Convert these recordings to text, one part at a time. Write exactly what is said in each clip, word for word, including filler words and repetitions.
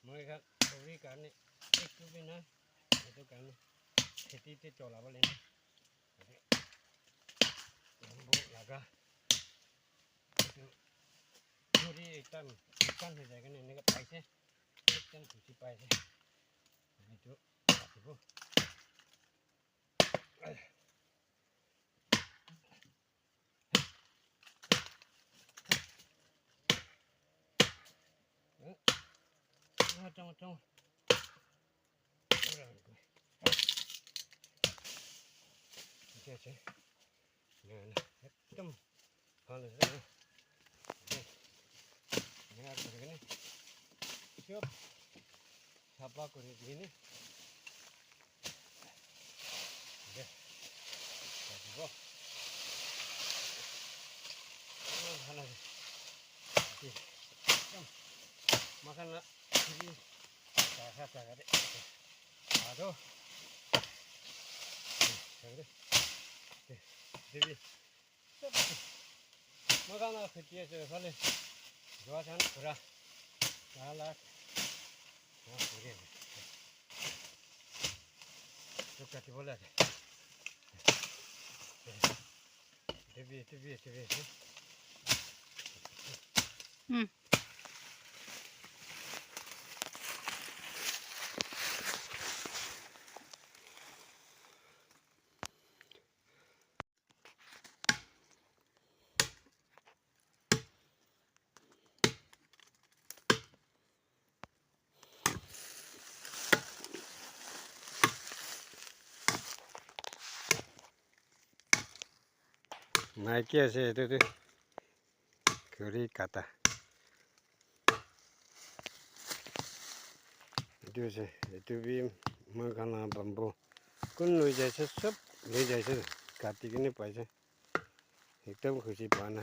Moi khan khuri karne eku bi nai, etu karne kheti te cholabo le nai. Bamboo laga etu khuri ekdam dukan hoi jai kene eneka paise, ekdam khushi paise. Etu katibo. Ase, ase. Ekdam bhal ase. Eneka kuri kene sob sapha kuri di kene. Deh. Katibo. Eman bhal ase. Ekdam. Moikhan la khuri jaga jaga de. Aro. Jaga de. Deh. Deh. Moikhan la kheti ase, ephale jua khan pura alak. Etu katibo lage. Etu bi, etu bi, etu bi ase. Hmm. Maiki ase etu tu khuri kata. Etu ase, etu bi moikhan la bamboo. Kun loi jaise, sob loi jaise, kati kene paise. Ekdam khushi pa na.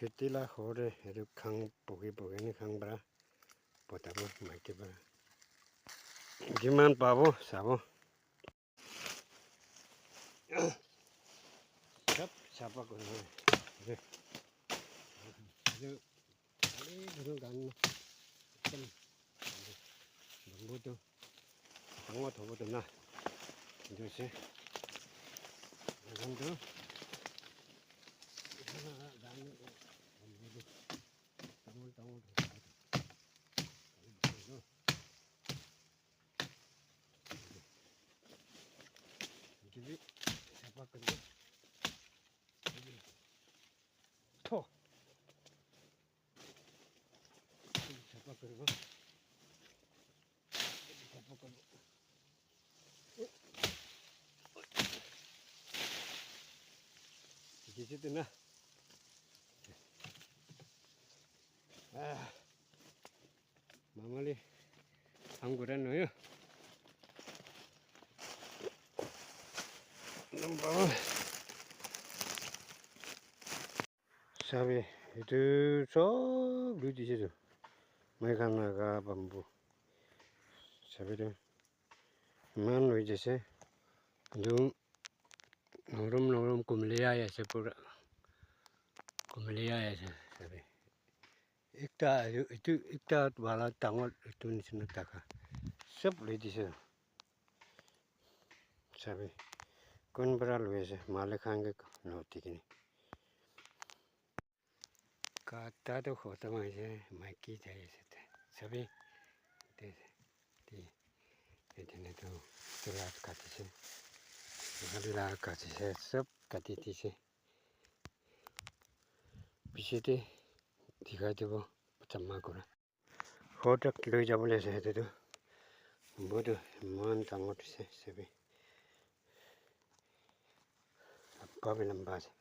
Kheti la hore etu khang puki puki ni khang para potabo maiki para. Kiman pabo sabo. Sab sapha kuri. Etu, etu, etu gan ekdam bamboo tu dangor hobo tu na. Etu ase. Etu tu gan bamboo tu dangor dangor hobo tu. Etu bi sapha kuri. Tho. Sapha kuribo. Sapha kuribo. Dikhi ase na? Ah. Mamali, ham kura noyo. Number one. Sabi, etu sob lui dise tu. Moi khan laga bamboo. Sabi tu. Eman lui dise. Etu norom norom kumle ai ase pura. Kumle ai ase. Sabi. Ekta etu, etu ekta wala dangor etu nisna thaka sob loi dise. Sabi, kun para loi ase, malik khan ke no tiki ni. Kata to khotom hoise, maiki jai ase te. Sabi, te, te, te, te, ne to, te la kati se, la kati se, sob kati dise. Piche te dikhai dibo jama kura. Ghor tak loi jabo le ase etu tu. Bamboo tu eman dangor dise sabi. Lamba bi lamba ase.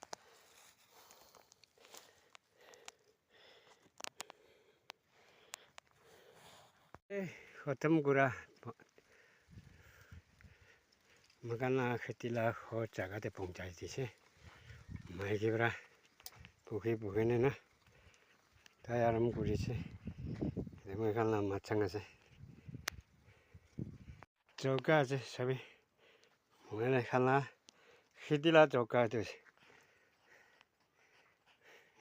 Eh, khotom kura. Moi khan la kheti la ghor jaga te pohonchai dise. Maiki para pukhi pukhi ne na. Tai aram kuri ase. Moi khan la machang ase. Chowka ase sabi. Moi khan la kheti la jaka etu ase.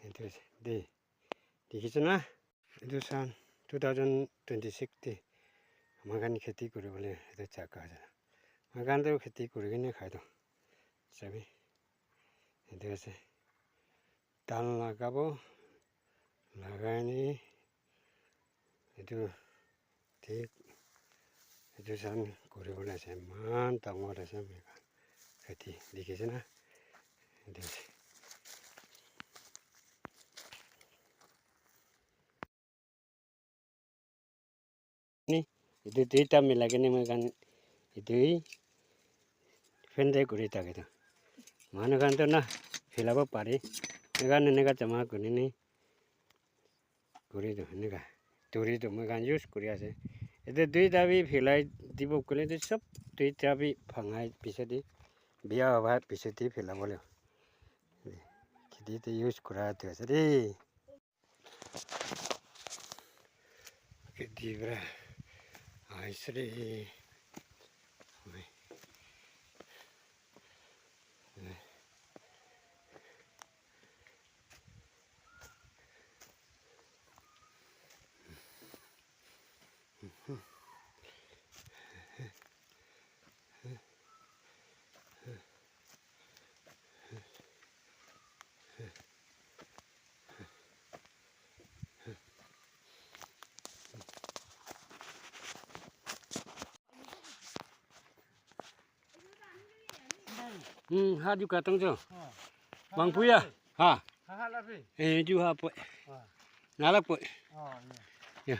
Etu ase de. Dikhi ase na? Etu san two thousand twenty-six te moi khan kheti kuri bole etu jaka ase. Moi khan tu kheti kuri kene khai toh. Sabi? Etu ase. Dhan lagabo, lagai ni etu thik etu san kuri bole ase, eman dangor ase moi khan kheti dikhi ase na? Etu ase. Ni, etu duita milai kene moi khan etu hi fan te kuri thake toh. Manu khan toh na philabo pare. Moi khan eneka jama kuri ni kuri toh eneka. Turi toh moi khan use kuri ase. Etu duita bi philai dibo koile toh sob duita bi bhangai piche te biya howa piche te philabo le. Kheti te use kura tu ase de. Kheti para ahisile. Hmm, ha ju katang jo. Bang puya. Ha. Eh, ju ha po. Nala po. Ya.